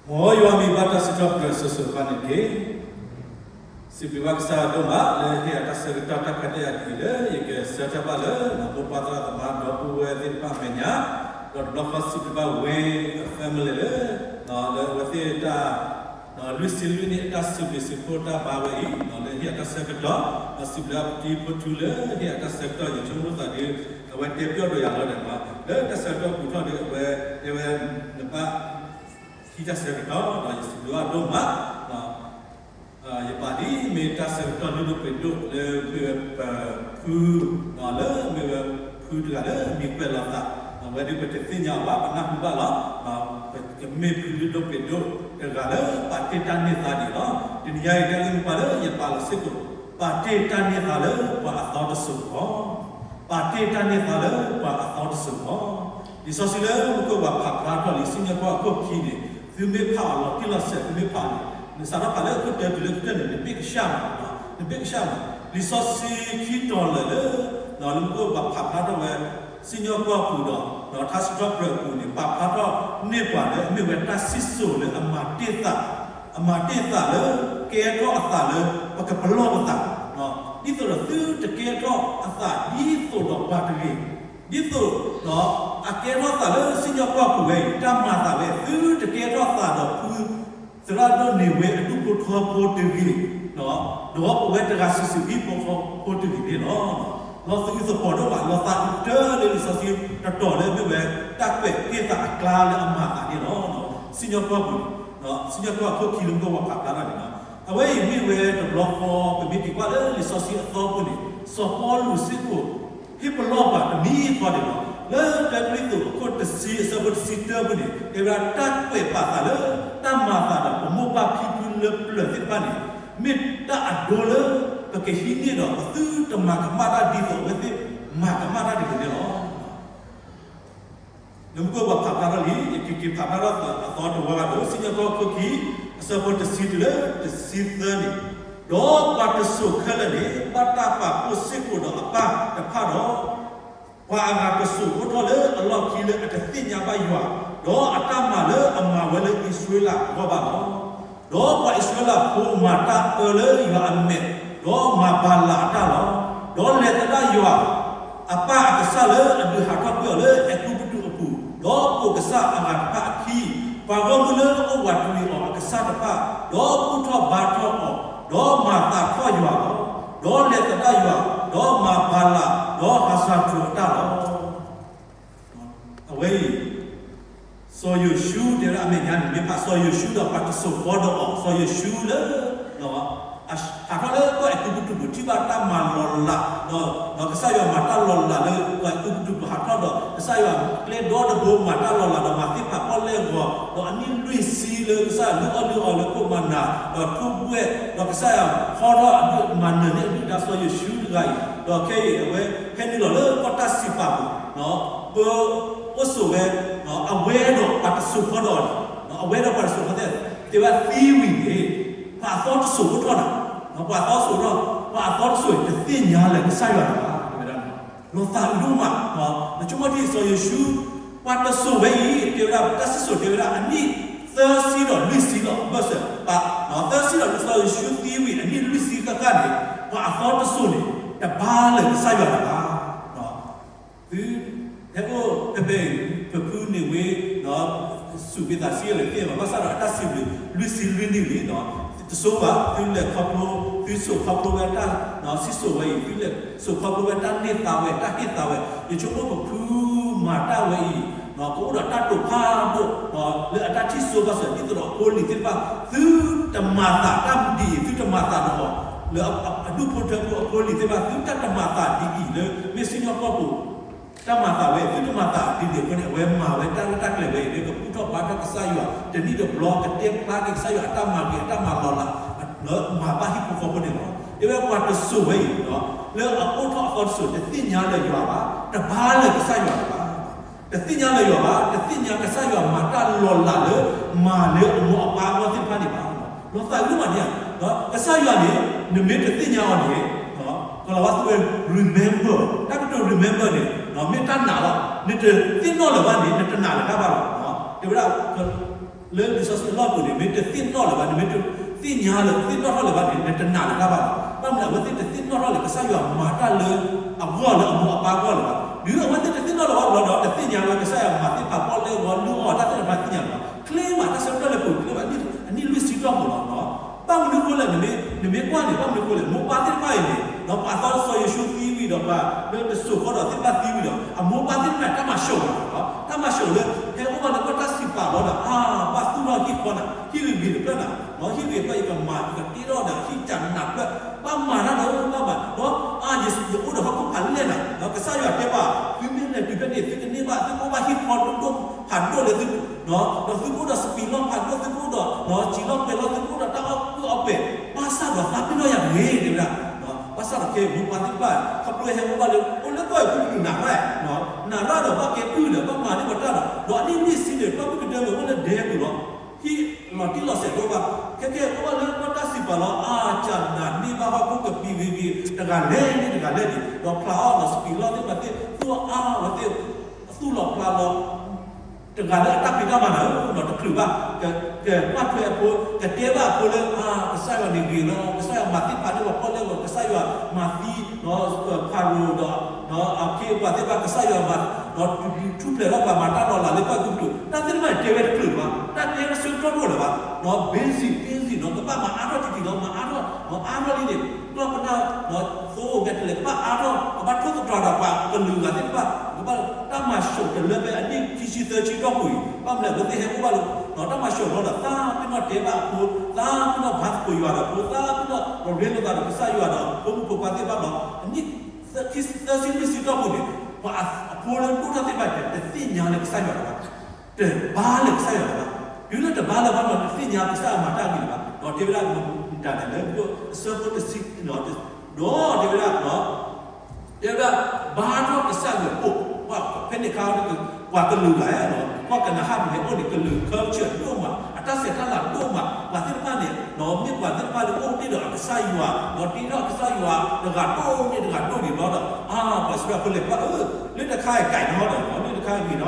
မ်ယွၤမံၤဘၣ်တၢ်စံးထီၣ်ပတြၢၤစိၤစိၤဃၣ်ဃၣ်န့ၣ်တက့ၢ်. စံးဘျုးဘၣ်ကစၢ်ယွၤဒိၣ်မး လၢဟ့ၣ်အတၢ်ဆၢကတီၢ်တၢ်ခွဲးတၢ်ယာ်ဒ်အံၤ လၢယကဆၢထၢၣ်ဘၣ်လၢ မိၢ်ပၢ်သရၣ်သမါဒီပုၢ်ဝဲၢ်သ့ၣ်တဖၣ်အမဲာ်ညါ, ဒီးတဘျီဃီစံးဘျုးဘၣ်ဝဲအ family လၢ လၢအဝဲသ့ၣ်တၢ် လွံၢ်ဆံလွံၢ်နံၣ်အတၢ်စံးဘျုးစံးဖှိၣ်တၢ်ဘါဝဲအံၤ လၢဟ့ၣ်အတၢ်ဆၢကတီၢ်, ဒီးစံးဘျုးအပတံၤဖိထူလၢဟ့ၣ်အတၢ်ဆၢကတီၢ် ယဆိကမိၣ်သးဒ် အဝဲတဲပျီၣ်ဒိးယၤလီၤဒီး လၢတၢ်ဆၢကတီၢ်ပူၤထီၣ်ဒီး အဝဲတဲဝဲ နဘၣ် ဟံးတၢ်ဆၢကတီၢ် ဒီးယစံးဘျုးအဒိၣ်မး ယပာ်ဒ်မ့ၢ်တၢ်ဆၢကတီၢ်လုၢ်ဒိၣ်ပှ့ၤဒိၣ်လၢမ့ၢ်ဝဲပဖု, လၢမ့ၢ်ဝဲဖုတဂၤလၢမံၤကွဲးလီၤသး, အဝဲဒၣ်ပတသ့ၣ်ညါအီၤဘၣ် ပနၢ်ဟူဘၣ်လီၤ. ကမ့ၢ်ဖုလုၢ်ဒိၣ်ပှ့ၤဒိၣ်တဂၤလၢပာ်တ့ၢ်တၢ်န့ၢ်သါဒံးလီၤ. တနံၤညါအံၤ တၢ်ဂ့ၢ်မိၢ်ပှၢ်လၢယပာ်လီၤစ့ၢ်ကီး ပာ်တ့ၢ်တၢ်န့ၢ်သါလၢပှၤအသီတစိၤဃီ ပာ်တ့ၢ်တၢ်န့ၢ်သါလၢပှၤအသီတစိၤဃီ. လံာ်စီဆှံလၢမူခိၣ်ပှၤဖးဖျါထီၣ်လံာ်စံၣ်ညီၣ်ကွီၢ်အခိၣ်ခံန့ၣ် သုမ့ၢ်ဖးအီၤလီၤတံၢ်လီၤဆဲး သုမ့ၢ်ဖးန့ၣ် နစးထီၣ်ဖးလၢအခိၣ်တၢတုၤလၢအခိၣ်တၢန့ၣ် နဘ့ၣ်ကစၢ်မး, နဘ့ၣ်ကစၢ်မး. လံာ်စီဆှံခံတီၤလၢာ်လၢ လၢမူခိၣ်ပှၤဖးဖျါထီၣ်ဝဲ စံၣ်ညီၣ်ကွီၢ်အပူၤဒီး ဒီးထါစံးထီၣ်ပတြၢၤအပူၤန့ၣ် ပာ်ဖျါထီၣ်န့ၢ်ပှၤလၢအမ့ၢ်ဝဲတၢ်စံၣ်စိၤလၢအမၤတ့ၢ်သး, အမၤတ့ၢ်သးလၢ ကဲထီၣ်အသးလၢ ပကပလီၢ်ပသး, ဒ်သိးဒီးသုတကဲထီၣ်အသးဒ်သိးဒီးပှၤတဂ့ၤ, ဒ်သိးဒီးအကဲထီၣ်သးလၢစံၣ်ညီၣ်ကွီၢ်အပူၤဝဲအံၤ တၢ်မၤသးဝဲ သုတကဲထီၣ်သးဒီးဖု သရၣ်ဒိၣ်န့ၢ်ဝဲအဒူၣ်ဖိထၢဖိတဂ့ၤ, ဒီးပဝဲတဂၤစုာ်စုာ်ဖံဖိဃီဖိတဂ့ၤန့ၣ်လီၤ. လီၤသးအုးသပှၢ်ဒိၣ်မး လီၤသးအုးကတၢၢ်လၢလံာ်စီဆှံတတီၤလၢအမ့ၢ်ဝဲ တၢ်ကွဲးတ့ၢ်သးအကျါလၢအမၤသးန့ၣ်လီၤ. စံၣ်ညီၣ်ကွီၢ်ပူၤန့ၣ် စံၣ်ညီၣ်ကွီၢ်အခိၣ်ခံလၢမူခိၣ်ပှၤဖးဖျါထီၣ်န့ၣ်လီၤ. အဝဲအံၤမ့ၢ်ဝဲတဘျီဃီ ပမ့ၢ်က့ၤကွၢ်လၢလံာ်စီဆှံအသီပူၤန့ၣ် စီၤပီလူးစ့ၢ်ကီး ဟ့ၣ်ပလီၢ်ပှၤတမံၤဃီန့ၣ်လီၤ. လၢတၢကရံၣ်သူးအခိၣ်တဆံအဆၢဖိတဆံတၢပူၤန့ၣ် တဲဝဲဒၣ်တၢ်ကွဲးပာ်သးလၢ တၢ်မၤသးဒီးပမိၢ်ပၢ်ဖံဖုလၢပျၢၤသ့ၣ်တဖၣ်န့ၣ် မ့ၢ်တၢ်အဒိလၢ ပကဟံးန့ၢ်ဒီးပသုတမၤကမၣ်တၢ်ဒ်သိးအဝဲသ့ၣ်မၤကမၣ်တၢ်တဂ့ၤန့ၣ်လီၤ. လၢမူခိၣ်ပှၤဖးဖျါထီၣ်လံ, ယက့ၤက့ၤဖးဖျါထီၣ်အသီတဝီဂၤဒီး စံၣ်ညီၣ်ကွီၢ်အခိၣ်ခံ အဆၢဖိတဆံတုၤလၢတဆံသၢန့ၣ်, ဒီးပှၤတစိၤခဲလၢာ်န့ၣ် ဘၣ်တၢ်ပာ်ဖှိၣ်စ့ၢ်ကီးဒီးအပၢ်တဖၣ်ဒီး ပှၤအဂၤတစိၤအိၣ်ထီၣ်လၢအလီၢ်ခံလၢအတသ့ၣ်ညါဘၣ်ယွၤ, ဒီးအတၢ်မၤလၢအမၤဝဲလၢအံၣ်စရ့လးအဂီၢ်ဘၣ်လီၤ. ဒီးပှၤအံၣ်စရ့လးဖိမၤတၢ်အၢလၢယွၤအမဲာ်, ဒီးမၤဘၤလးအတၢ်လီၤ. ဒီးလဲၤသဒၣ်ယွၤ အပၢ်အကစၢ်လၢအဒုးဟးထီၣ်ကွံာ်အီၤလၢအဲၤကူပတူးအပူၤ, ဒီးပိာ်ကစၢ်အဂၤတဖၣ်အခံ, ပှၤဂီၢ်မုၢ်လၢအအိၣ်ဝးတရံးအီၤအကစၢ်တဖၣ်, ဒီးဘူၣ်ထီၣ်ဘါထီၣ်အီၤ, ဒီးမၤသးထီၣ်ယွၤလီၤ. ဒီးလဲၤသဒၣ်ယွၤ, ဒီးမၤဘၤလး, ဒီးဟးစၢ်ထြူးအတၢ်လီၤ. အဝဲအံၤ စီၤယိၤၡူတဲဝဲဒၣ်အမဲာ်ညါန့ၣ် မ့ၢ်ဖးစီၤယိၤၡူဒီးပှၤတစိၤဃီဒီးအီၤ, စီၤယိၤၡူလၢ ဟးထီၣ်လၢကီၢ်အဲၤကူပတူးပူၤ ထံၣ်ဘၣ်တၢ်မၤလီၤလး, ဒီးကစၢ်ယွၤမၤတၢ်လီၤလးလၢကီၢ်အဲၤကူပတူးပူၤဟးထီၣ်ဒီး ကစၢ်ယွၤကျဲဒီတဘိမၤတၢ်လီၤလးဒီးမၤသ့ၣ်ဖးပီၣ်လဲၣ်ဂီၤ, ဒီးအနံၣ်လွံၢ်ဆံလၢကစၢ်ယွၤလုၢ်အီၣ်လုၢ်အီလၢခိၣ်မၤနၤ, ဒီးထူၣ်ဘှဲၣ်, ဒီးကစၢ်ယွၤဟီထီၣ်အဒုးမၤနၢၤန့ၢ်အဒုၣ်ဒါစီၤယိၤၡူတဂၤအံၤ, ဒီးခဲအံၤအဝဲဟဲနုာ်လီၤလၢကီၢ်တၢ်စံးပာ်ပူၤ, ပ အိၣ်ဆိးဝဲ အဝဲဒီးပှၤတစိၤဃီဒီးအီၤန့ၣ်, အဝဲဒီးပှၤတစိၤဃီသ့ၣ် တဲဝဲသံဝံၤန့ၣ်, ပှၤအသီတစိၤအိၣ်ထီၣ်နၤ, ပှၤအသီတစိၤအိၣ်ထီၣ်, ပှၤအသီတစိၤတသ့ၣ်ညါလၢကစၢ်ယွၤတဂၤ, တဲဝဲဒၣ်, လီၤသးအုးဒိၣ်မး, နဆိကမိၣ်ထံၣ်စီၤယိၤၡူ, ပှၤတစိၤဝဲအံၤ တဲဝဲဒၣ် တၢ်စံၣ်စိၤတဲဝဲဒၣ် အနံၣ်သၢဆံဒီးလွံၢ်ဆံလီၤ, ဘၢၣ်စၢၤ, သၢဆံဒီးစီၤယိၤၡူသံဝံၤ အနံၣ်လွံၢ်ဆံဃၣ်ဃၣ်န့ၣ် ပှၤအသီတစိၤန့ၣ် တဘါလၢကစၢ်ယွၤတဂၤ သု ဟဲအိၣ်ဖဲဖဲအံၤ ပဖုန့ၢ်ဝ့ စူၢ်က့ၤသးဆံးလၢသ့ၣ်ဘၣ် ဘၣ်ဆၣ်ဒီးအတၢ်စံးဘျုး လွံၢ်ဆံလွံၢ်နံၣ်လံဒီး တစိဘၣ် သုလဲၤခီဖျိ သုစိာ်ခီဖျိဝဲတၢ် စံၣ်စိၤဝဲအံၤ သုလဲၤစိာ်ခီဖျိဝဲတၢ်န့ၢ်သါဝဲ တၢ်ဟ့ၣ်သါဝဲ ယဆိကမိၣ်ပဖုမၤတၢ်ဝဲအံၤ ကအိၣ်ဒီးတၢ်တိာ်ဖးဒိၣ် လၢအတၢ်ထံၣ်စိဘၣ်စၢၤ ဒ်သိးဒီးအဖိအလံၤသ့ၣ်တဖၣ် သုတမၤသးတၢ်ဒ်အံၤ သုတမၤသးဒီး လၢအဒူၣ်ဖိထၢဖိအဖိအလံၤသ့ၣ်တဖၣ် သုတၢ်တမၤသးဒ်အံၤလၢ မ့ၢ်စံၣ်ညီၣ်ကွီၢ်ပူၤ တၢ်မၤသးဝဲ သုတမၤသးဒ်န့ၣ်အဃိန့ၣ် အဝဲမၤဝဲတၢ်ရဲၣ်တၢ်ကျဲၤဝဲအံၤ လၢကဘူၣ်ထီၣ်ဘါထီၣ်ကစၢ်ယွၤ တနံၣ်တဘျီ ကတဲဖျါက့ၤကစၢ်ယွၤအတၢ်မၤဂ့ၤ အတၢ်မၤလီၤလး လၢမၤဘၣ်ဟံၣ်ဖိဃီဖိန့ၣ်လီၤ. တဲဝဲပှၤတစိၤဝဲအံၤ လၢအအိၣ်ထီၣ်အသီတစိၤ တသ့ၣ်ညါလၢၤယွၤဘၣ် တဘါလၢၤကစၢ်ယွၤဘၣ် တသ့ၣ်ညါလၢၤယွၤဘၣ် တသ့ၣ်ညါကစၢ်ယွၤမၤတၢ်လီၤလးလၢ မၤလၢအမိၢ်အပၢ်အဂီၢ်သ့ၣ်တဖၣ်န့ၣ်ဘၣ်. လီၤသးအုးမးန့ၣ် ကစၢ်ယွၤန့ၣ် နမ့ၢ်တသ့ၣ်ညါအီၤန့ၣ် ကလီၤဝါသူဝဲ remember တၢ်ကတိၤ remember န့ၣ် မ့ၢ်တၢ်နာ်လီၤ. နတသ့ၣ်နီၣ်လၢၤဘၣ်န့ၣ် နတနာ်လၢၤတၢ်ဘၣ်လီၤ. တဲဝဲဒၣ် လၢလံာ်စီဆှံအလီၢ်ပူၤန့ၣ် မ့ၢ်တသ့ၣ်နီၣ်လၢၤဘၣ်, နမ့ၢ်တသ့ၣ်ညါလၢၤ တသ့ၣ်နီၣ်ထီၣ်လၢၤဘၣ်န့ၣ် နတနာ်လၢၤတၢ်ဘၣ်ဘၣ်. ဘၣ်မနုၤအဝဲသ့ၣ်တသ့ၣ်နီၣ်ထီၣ်လၢၤ ကစၢ်ယွၤမၤတၢ်လၢအမိၢ်အပၢ်အဂီၢ်လၢၤဘၣ်. ဒ်အဝဲသ့ၣ်တသ့ၣ်နီၣ်လၢၤဘၣ်ဘျီဒီး တသ့ၣ်ညါဝဲကစၢ်ယွၤမၤသ့ၣ်တဖၣ် ပီၣ်လဲၣ်ဂီၤ လုၢ်အီၣ်တၢ်သ့ၣ်တဖၣ် တသ့ၣ်ညါလၢၤဘၣ်. ချ့မး တၢ်ဆၢကတီၢ်လၢပူၤချ့မး အနံၣ်လွံၢ်ဆံတီၢ်ပူၤလီၤ. ဘၣ်မနုၤအဃိလဲၣ်, နမ့ၢ်ကွၢ်န့ၣ် ဘၣ်မနုၤအဃိလဲၣ်, မိၢ်ပၢ်သ့ၣ်တဖၣ်အံၤန့ၣ် ဒီးပှၤသီစီၤယိၤၡူသံဝံၤဒီး ပှၤလၢတစိၢ်ဃီဒီးသ့ၣ်တဖၣ်သံဝံၤဒီး အမိၢ်ပၢ်သ့ၣ်တဖၣ်တၢ်မၤစၢၤမးလီၤ. တၢ်မၤစၢၤလၢ ဟဲအိၣ်ဘၣ်လၢကီၢ်တၢ်စံးပာ်ဘျီဒီး အါ ဘၣ်သူၣ်ထီၣ်ဟံၣ်ဃီနၤ, ဟံၣ်ဂ့ၤဂ့ၤတဖျၢၣ်နၤ, ဟံၣ်ဂ့ၤဖျၢၣ် ယကမၤ ယကတ့ထီၣ်ဒီးဟံၣ်ကနးဖျၢၣ်, ဘၣ်မၤတၢ်ဒီးဘၣ်မၤ, ဒီးအါ ယအိၣ်ဒီးဟီၣ်ခိၣ်ဖးလဲၢ်နၤ, ဒီးကစၢ်ယွၤတဲဘၣ် သုမ့ၢ်လဲၤတုၤဖဲန့ၣ် သုကန့ၢ်ဘၣ် သုကအိၣ်ဘၣ်ဟံၣ်ဃီဒိၣ်ဒိၣ်ဖးဒိၣ်လၢသု ဒီးသုကအိၣ်ဒီးစပံးလီၢ်ဖးဒိၣ် သုကအိၣ်ဒီး စံာ်လီၢ်ပှဲၤလီၢ် သုကအိၣ်ဒီးတၢ်အီၣ်ကုၢ်အီၣ်ပှဲၤ, ဘၣ်ဆၣ်ဒီးသးပ့ၤနီၣ်ယၤတဂ့ၤ တဲဝဲဒၣ်. ဘၣ်ဆၣ်ဒီးခဲအံၤမိၢ်ပၢ်သ့ၣ်တဖၣ် ခီဖျိဟဲအိၣ်ဘၣ်လၢ အိၣ်လၢကီၢ်အံၤ ပကနၣ်ရၣ်, နၣ်ရၣ်ဒီးဘၣ်ကဲကုၢ်ဒီး ဘၣ်မၤန့ၢ်ပှၤတၢ်ဒီး ဒီးအနံၣ်လွံၢ်ဆံန့ၣ် ပှၤမုၣ်ကဒၢမ့ၢ်အိၣ်လၢဒဲပူၤလီၤ. ဟံၣ်လီၤတံၢ်လီၤဆဲးတအိၣ်ဘၣ်, ခဲကဲအိၣ်ဘၣ်လၢကီၢ်တၢ်စံးပာ်လီၤ အါ ကနၣ်န့ၢ်ဘၣ်ဟီၣ်ခိၣ်ကပံၤဂ့ၤဂ့ၤ တဂၤလဲၤန့ၣ်တဂၤလဲၤန့ၣ် ဒီးဖျးအီၣ်ဒီးစပံးလီၢ်သ့ၣ်တဖၣ်သ့ၣ် သူၣ်အါဝဲသ့ၣ် သူၣ်လီၤဖျးလီၤ တဂၤလၢအတၢ်ဖံးတၢ်မၤနၤဧၢ ဒီးတချုးဘၣ်, ကဘၣ်ထွဲအဖိ ကတဲဘၣ်အဖိလၢ အါ ကစၢ်ယွၤန့ၣ်ဂ့ၤလီၤ, ကစၢ်ယွၤမၤသ့ၣ်ဖးန့ၢ်ပှၤပီၣ်လဲၣ်ဂီၤ, ကစၢ်ယွၤမၤသံ ဖၤရိၤဒီး အခ့အပှၤသ့ၣ်တဖၣ်, ကစၢ်ယွၤမၤ ထူၣ်ဖျဲးထီၣ်ပှၤမၤတၢ်လီၤလးလၢကီၢ်အဲၤကူပတူး, တၢ်သ့ၣ်တဖၣ်န့ၣ် တဲဝဲတချုးဘၣ်, တၢ်တဲဝဲတဆၢကတီၢ်တအိၣ်လၢၤဘၣ်, basic basic နီၤ ကဘၣ်မၤအါထီၣ်တံၢ်တံၢ်လီၤ, မၤအါထီၣ် မၤအါထီၣ်လံန့ၣ် ကျီၢ်ပနၢ် သိမဲာ်တဲးလဲး ကဘၣ်အါထီၣ် ကဘၣ်ထိၣ်သတြီၤဒီးပှၤကလုာ်ဂၤသ့ၣ်တဖၣ်, ကဘၣ်တၢ်မၤစၢၤတလၢဖဲအနံၣ်ခံဆံသၢဆံတီၢ်ပူၤအံၤ, ဘၣ်မနုၤအဃိသ့ၣ်ဟဲအိၣ်ဘၣ်လၢ တၢ်မၤစၢၤဘျီဒီး သးပ့ၤနီၣ်တဲဘၣ်အဖိ, သးပ့ၤနီၣ်ဘါသကိးယွၤဒီးဖိ, သးပ့ၤနီၣ်ရိၤရ့လိာ်သးဒီးကစၢ်ယွၤဒီး ဖိမုၣ်ဖိခွါသ့ၣ်တဖၣ်ဘျီ, အနံၣ်ခံဆံသၢဆံလွံၢ်ဆံတီၢ်ပူၤန့ၣ် ပှၤအဖိလၢဒိၣ်ထီၣ်သ့ၣ်တဖၣ်န့ၣ် တသ့ၣ်ညါလၢကစၢ်ယွၤလၢၤဘၣ်, တဘါလၢကစၢ်ယွၤလၢၤဘၣ်, တုၤလၢတဘါလၢၤဘၣ်ဒီး တသ့ၣ်ညါကစၢ်ယွၤမၤတၢ်ဂ့ၤလၢၤဘၣ်, ဒီးတဲဝဲဒၣ် မတၤလဲၣ်လၢ အဆၢဖိတဆံ ဒီးတဲဝဲဒၣ် တဲဝဲဒၣ် ဘါထီၣ်ကစၢ်ယွၤပိာ်, ဖဲန့ၣ်အခါ ပှၤကလုာ်ဂၤ, ပှၤကနၤအၣ်ပူၤဟဲအိၣ်န့ၣ် ကလုာ် culture ဒိၣ်မး, အတၢ်ဆဲးတၢ်လၤဒိၣ်မး, ပှၤသ့ၣ်တဖၣ်န့ၣ် မ့ၢ်ပှၤသ့ၣ်တဖၣ်လၢအိၣ်တ့ၢ်ဒီးအကစၢ်ယွၤ, ဒီးတ့ထီၣ်ကစၢ်ယွၤတဂၤဒိၣ်န့ၢ်တဂၤဒိၣ်န့ၣ်ဘျီဒီး အါ ပှၤအံၣ်စရ့လးဖိလဲၤကွၢ်အၢ, လၢတခါအံၤကဲထီၣ်ဒီး လၢတခါဂ့ၤထီၣ်ဒီး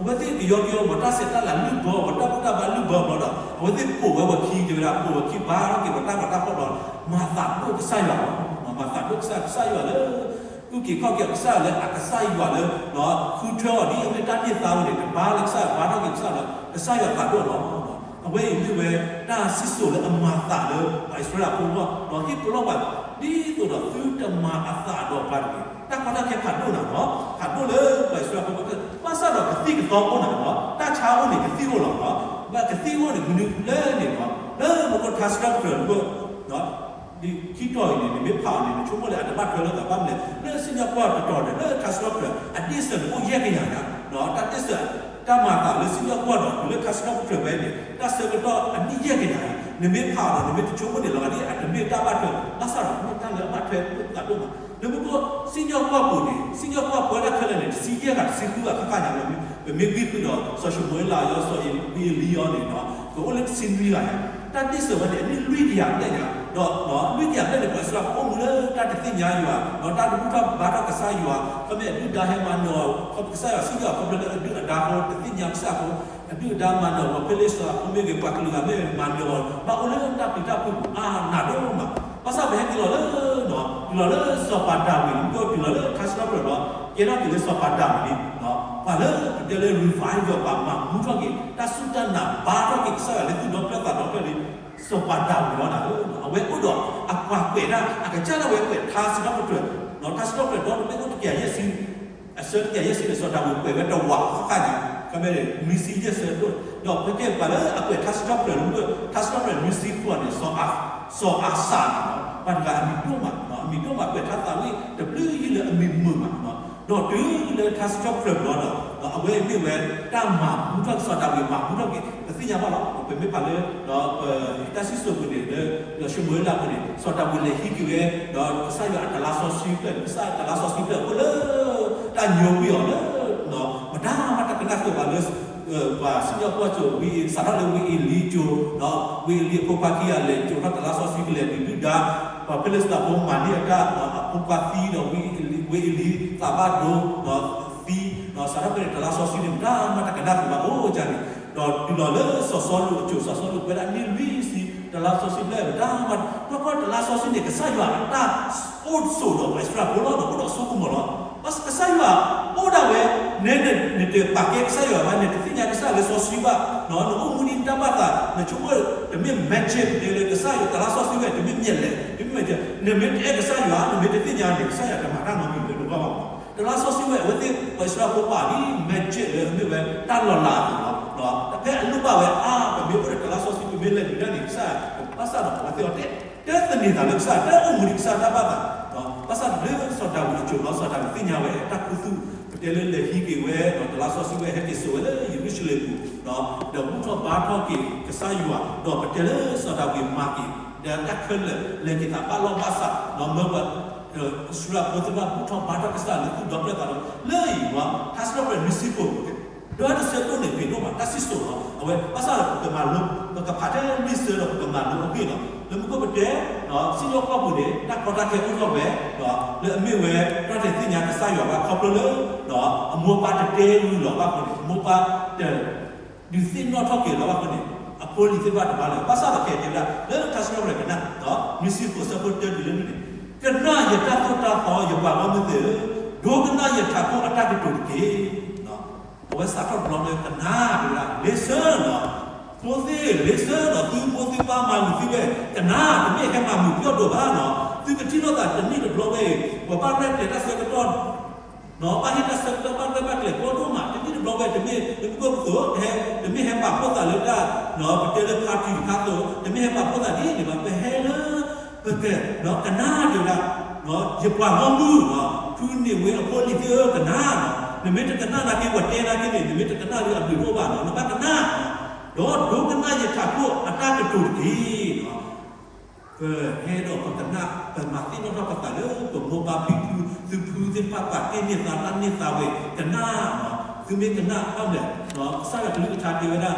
အဝဲသ့ၣ်ကယီကယီမး တၢ်ဆဲးတၢ်လၤလုၢ်ဘၢအီၤ တၢ်ဘူၣ်တၢ်ဘါလုၢ်ဘၢအီၤဘျီဒီး အဝဲသ့ၣ်ပိာ်ဝဲဝဲခံ တဲဝဲဒၣ် ပိာ်ဝဲခံ ဘါထီၣ်က့ၤပတၢ်ဂီၤတၢ်ဖီၣ်ဘျီဒီး မၤသးဒိၣ်ကစၢ်ယွၤလီၤ, မၤသးဒိၣ်ကစၢ်, ကစၢ်ယွၤလၢ အုၣ်က့ၤခီၣ်က့ၤအီၤ ကစၢ်ယွၤလၢဃုထၢအီၤဒ်အမ့ၢ်တၢ်န့ၢ်သါဝဲန့ၣ် တဘါလၢကစၢ်ယွၤ ဘါထီၣ်က့ၤကစၢ်လီၤ, ကစၢ်ယွၤသးဒိၣ်လီၤ. အဝဲအံၤမ့ၢ်ဝဲတၢ်စံၣ်စိၤလၢအမၤသးလၢပှၤအံၣ်စရ့လးဖိအဂီၢ်, ဒီးဟ့ၣ်ပလီၢ်ပှၤ ဒ်သိးဒီးသုတမၤအသးဒီးပှၤတဂ့ၤ, တၢ်ကီတၢ်ခဲဖးဒိၣ်နၤလီၤ, ဖးဒိၣ်လၢပှၤအံၣ်စရ့လးဖိအဂီၢ်, ဘၣ်ဆၣ်ဒီးကသံၣ်ကသီအိၣ်နၤလီၤ, တၢ်ဆါအိၣ်န့ၣ် ကသံၣ်အိၣ်လီၤ, ဘၣ်ကသံၣ်အိၣ်န့ၣ် မနုၤလဲၣ်န့ၣ်လီၤ, လၢမူခိၣ်ထါစံးထီၣ်ပတြၢၤ ခံတီၤအံၤန့ၣ် နမ့ၢ်ဖးအီၤန့ၣ် နဆိကမိၣ်လၢအတဘၣ်ထွဲလိာ်သးဘၣ်မနုၤလဲၣ်, လၢစံၣ်ညီၣ်ကွီၢ်တတီၤန့ၣ် လၢထါစံးထီၣ်ပတြၢၤ အဒ့ၣ်စၢၤန့ၣ်အိၣ်ယဲၢ်ကယၤညါ, တၢ်ဒ့ၣ်စၢၤ တၢ်မၤသးလၢစံၣ်ညီၣ်ကွီၢ်ဒီး တုၤလၢထါစံးထီၣ်ပတြၢၤဖဲန့ၣ် တၢ်ဆၢကတီၢ်အနံၣ်ယဲၢ်ကယၤညါ, နမ့ၢ်ဖးအီၤဒီး နမ့ၢ်တဆိကမိၣ်န့ၣ်လီၤဂာ်ဒ်အတမ့ၢ်တၢ်ဘၣ်ထွဲ, ဘၣ်ဆၣ်ဒီးမ့ၢ်တၢ်လၢအဘၣ်ထွဲသးဒိၣ်မး, နမ့ၢ်ကွၢ် စံၣ်ညီၣ်ကွီၢ်ပူၤန့ၣ် စံၣ်ညီၣ်ကွီၢ်ပှဲၤဒၣ်ခဲလၢာ်န့ၣ် တဆံယဲၢ်ဂၤ တဆံဃုဂၤဃၣ်ဃၣ်ညါလီၤ, ပမ့ၢ်ကွၢ်ဃုာ်ဒီး စီၤၡမူၤအ့လး စီၤဝ့အ့လံအီၤန့ၣ်ဒီး ကအိၣ်လၢတဆံနွံဂၤညါ, တၢ်ဒ့ၣ်စၢၤဝဲန့ၣ် အနံၣ်လွံၢ်ကယၤဘျဲၣ်ညါ, ဒီးလွံၢ်ကယၤဘျဲၣ်န့ၣ် ပှၤအံၣ်စရ့လးဖိအိၣ်မူလၢတၢ်တသ့ၣ်ညါယွၤ ဒီးတၢ်တဘူၣ်ထီၣ်ဘါထီၣ်ကစၢ်ယွၤ, ခီဖျိအဒုၣ်ဒါဟဲမၤနၢၤအီၤ, ကစၢ်ယွၤစံၣ်ညီၣ်အီၤ ခီဖျိလၢအဒုၣ်အဒါအဃိ တသ့ၣ်ညါကစၢ်အဃိ, အဒုၣ်အဒါမၤနၢၤအီၤ ဖိလ့စတြၢၤဖိမ့ၢ်ဂ့ၤ ပှၤကလုာ်ဂၤမ့ၢ်ဂ့ၤ မၤနၢၤအီၤ ဘၣ်အိၣ်လၢတၢ်ပျံၤတၢ်ဖုးပူၤ အါ နးဒိၣ်မး, ဘၣ်ဆၣ်ပဟဲက့ၤလီၤလၢ တုၤလီၤလၢစီၤပၤဒၤဝံး မ့ၢ်ကီတုၤလီၤလၢထါစံးထီၣ်ပတြၢၤလီၤ, ကဲထီၣ်က့ၤလၢစီၤပၤဒၤဝံးန့ၣ် ပှၤလၢပတဲလၢ revival ပှၤမၤမူထီၣ်က့ၤ တၢ်စူၢ်တၢ်နာ်ဘါထီၣ်က့ၤကစၢ်ယွၤလၢသူၣ်ဒီဖျၢၣ်သးဒီဖျၢၣ်လံ စီၤပၤဒၤဝံးလီၤနၤဧၢ, အဝဲအိၣ်ဒီးအကွၢ်ကွဲးတၢ် အကစၢ်ဒၣ်ဝဲကွဲးထါစံးထီၣ်ပတြၢၤ, ထါစံးထီၣ်ပတြၢၤဒီတဘ့ၣ်အိၣ်တကယၤယဲၢ်ဆံ, အဆၢတကယၤယဲၢ်ဆံန့ၣ် စီၤဒၤဝံးကွဲးဝဲတဝာ်ဃၣ်ဃၣ်ညါ, ခီဖျိန့ၣ် နွံဆံယဲၢ်ဆၢဒိၣ်, ဒီးဖဲကဲပှၤလၢအကွဲးထါစံးထီၣ်ပတြၢၤလၢ ထါစံးထီၣ်ပတြၢၤနွံဆံဃိးန့ၣ် စီၤအၤစၤန့ၣ်လီၤ, ပှၤတဂၤအမံၤဒိၣ်မး, အမံၤဒိၣ်မးကွဲးထါသးဝံၣ်တဘျုးယံာ်လၢအမံၤမုာ်မး ဒီးတုၤလၢထါစံးထီၣ်ပတြၢၤဘျီဒီး အဝဲမ့ၢ်ဝဲတၢ်မၤမူထီၣ်က့ၤ စီၤဒၤဝံးမၤမူထီၣ်က့ၤ ပသ့ၣ်ညါဘၣ်လီၤ. ပမ့ၢ်ဖးလၢ တၢ်စံၣ်စိၤပူၤန့ၣ် လၢ စီၤၡမူၤအ့လးပူၤန့ၣ် စီၤဒၤဝံးလဲၤဟံးက့ၤဝဲ ဒီးကစၢ်ယွၤအတလါစီဆှံဖျၢၣ်န့ၣ် ကစၢ်အတလါစီဆှံဖျၢၣ်အိၣ်လၢ တၢ်ညိကွံာ်အီၤလၢ မတၤမၤတၢ်ကနၣ်ဃုာ်ဘၣ်လၢ ပှၤစံၣ်ညီၣ်ကွီၢ်စိၤဝံအံၤ စးထီၣ်လၢဝံအ့လံကၠိၤ ဒီးဝံအ့လံအဖိခွါခံဂၤလဲၤကၠိၤထီၣ်တလါစီဆှံကလဲၤဒုးဒုၣ်ဒါ ပှၤဖံလံးစတံဖိမၤန့ၢ်အတၢ် အဖိခွါသံဒီး ဝံအ့လံသးဘၣ်ဒိဒီးသံ ဒီးစးထီၣ်ဖဲန့ၣ် တလါစီဆှံန့ၣ် မတၤမၤတၢ်ကနၣ်ဃုာ်ဘၣ်အိၣ်ကန့ၣ် ဒီးတုၤလီၤလၢစီၤစီလူးအစိၤ, စီၤစီလူးပှဲၤဒၣ်နံၣ်လွံၢ်ဆံ, တလါစီဆှံဘျဲၣ်ဝဲတၢ်မၤ, ဘၣ်ကွၢ်တလါစီဆှံန့ၣ် ကစၢ်ယွၤအတၢ်အိၣ်ဆိးဒီးပှၤအံၣ်စရ့လးဖိလီၤ, ဒီးအိၣ်ဒီးအစိကမီၤလီၤ. ဘၣ်ဆၣ်ကစၢ်ယွၤအိၣ်ဒၣ်ဝဲ, နဲနတပာ်ကဲကစၢ်ယွၤဘၣ်, နတသ့ၣ်ညါကစၢ်လၢစီဆှံဘၣ်, နအိၣ်မူဒ်နတၢ်ဘၣ်သး, နဆိကမိၣ်တမ့ၢ် magic တဲလၢကစၢ်ယွၤတလါစီဆှံဝဲ တမ့ၢ်မ့ၢ်လဲၣ်, တမ့ၢ်မ့ၢ်, နမ့ၢ်တအဲၣ်ကစၢ်ယွၤ, နမ့ၢ်တသ့ၣ်ညါန့ၣ် ကစၢ်ယွၤတမၤတၢ်နီတမံၤလၢနဂီၢ်ဘၣ်. တလါစီဆှံဝဲ အဝဲသ့ၣ်ပှၤအံၣ်စရ့လးဖိပာ်ဒ် magic လၢအမ့ၢ်ဝဲတၢ်လီၤလးအသိးလီၤ. တဖဲအလိၣ်ဘၣ်ဝဲအါ, ပမ့ၢ်အိၣ်ဒီးတလါစီဆှံ ပမ့ၢ်လဲၤဒုးတၢ်န့ၣ် ကစၢ်, ဘၣ်ဆၣ်ဒီးအဝဲသ့ၣ်အီၤတဲ, တသန့ၤသးလၢကစၢ်, တအိၣ်မူဒ်ကစၢ်တၢ်ဘၣ်သး, ဘၣ်ဆၣ်လၢစီၤဒၤဝံးအစိၤလီၤ, စီၤဒၤဝံးသ့ၣ်ညါဝဲတၢ်ခူသူၣ်, ပတဲလၢလဲၤဟံးက့ၤဝဲ, တလါစီဆှံဝဲဟဲက့ၤစိာ်ဝဲလၢယရူၤၡလ့ၣ်ပူၤ, ဒီးဘူၣ်ထီၣ်ဘါထီၣ်က့ၤကစၢ်ယွၤ, ဒီးပတဲလၢစီၤဒၤဝံးမၤက့ၤ ဒီးတၢ်ခဲလၢာ် လဲၤက့ၤသးဘၣ်လီၢ်ဘၣ်စး, ဒီးမၢပှၤအံၣ်စရ့လးဖိသ့ၣ်တဖၣ်ဘူၣ်ထီၣ်ဘါထီၣ်ကစၢ်လၢသူၣ်ဒီဖျၢၣ်သးဒီဖျၢၣ်, လၢအံၤဝဲ ထါစံးထီၣ်ပတြၢၤနွံဆံဃိး, ဒီးတဆၢဒိၣ်န့ၣ် ဂ့ၤဒိၣ်မး တၢ်စံၣ်စိၤလီၤ. အဝဲဘၣ်ဆၣ်ဒီးပကမၤလိ, ပကဖးထဲလွံၢ်ဆၢဒီးပကမၤလိအဂ့ၢ်လီၤ. လၢမူခိၣ်ပတဲ, စံၣ်ညီၣ်ကွီၢ်ပူၤန့ၣ် တၢ်ကီတၢ်ခဲအိၣ်ထီၣ်ဝဲ, လၢအမ့ၢ်ဝဲ တၢ်တသ့ၣ်ညါကစၢ်ယွၤဘၣ်ခီဖျိလၢ အမိၢ်ပၢ်တတဲဂ့ၤလီၤဘၣ်အဃိန့ၣ်, အမိၢ်ပၢ်တ ဒုးသ့ၣ်နီၣ်ထီၣ်က့ၤလီၤဘၣ်အဃိန့ၣ်, အဖိအလံၤသ့ၣ်တဖၣ်တဘၣ်လၢၤ. ဘၣ်ဆၣ်ဒီးခဲအံၤတဲဝဲဒၣ် လၢထါစံးထီၣ်ပတြၢၤကနၣ်, နွံဆံဃိး ဆၢဖိတၢတုၤလၢနွံန့ၣ်, ကနၣ်ယတၢ်သိၣ်တၢ်သီ ယပှၤဂီၢ်မုၢ်သ့ၣ်ဧၢ, ဒိကနၣ်ယထးခိၣ်အတၢ်ကတိၤတက့ၢ်. အဝဲစးထီၣ်တဘျီလၢကနၣ်, တဲဝဲဒၣ် listen လီၤ. ဖိသ့ၣ် listen လီၤ. သုမိၢ်သုပၢ်မၤဂ့ၤသုဝဲ, ကနၣ်, တမ့ၢ်ဟဲမၤမုာ်ပျီၢ်ဒိၣ်ဘၣ်နီၤ. သုကထံၣ်လိာ်သးတနံၣ်တဘျီဝဲအံၤ, ပှၤဘၣ်ရဲၣ်ကျဲၤတၢ်ဆၢကတီၢ် ဘၣ်ဟ့ၣ်တၢ်ဆၢကတီၢ် ဘၣ်ရဲၣ်ဘၣ်ကျဲၤကီဒိၣ်မး, တနံၣ်တဘျီဝဲ တမ့ၢ်လၢပကိၢ်ပသိး, တမ့ၢ်ဟဲပာ်ဖှိၣ်သးလၢတၢ်, ပတဲလၢ party တခါသိး, တမ့ၢ်ဟဲပာ်ဖှိၣ်သးဒ်န့ၣ်ဘၣ်, ပဟဲလၢ ပက, ကနၣ်တဲဝဲဒၣ်, ယပှၤဂီၢ်မုၢ်, ဖုန့ၣ်ဝ့ အဖိအလံၤသ့ၣ်ဧၢ ကနၣ်နီၤ. နမ့ၢ်တကနၣ်နာ်က့ ပှၤတဲနာ်က့န့ၣ် နမ့ၢ်တကနၣ်ဒီးအဘျုးတအိၣ်ဘၣ်နီၤ, နဘၣ်ကနၣ်, ဒီးဒိကနၣ်ယထးခိၣ်အတၢ်ကတိၤတက့ၢ်. ပဟဲဒီးပကနၣ်, ပမၤသ့ၣ်နီၣ်ထီၣ်ပသးလၢပမိၢ်ပၢ်ဖံဖု, သုဖုသ့ၣ်တဖၣ်ပာ်တ့ၢ်န့ၢ်သးတၢ်န့ၢ်သါဝဲ, ကနၣ်, သုမ့ၢ်ကနၣ်ဘၣ်မလဲၣ်, ကစၢ်ယွၤကလုၢ်ကထါတဲဝဲဒၣ်,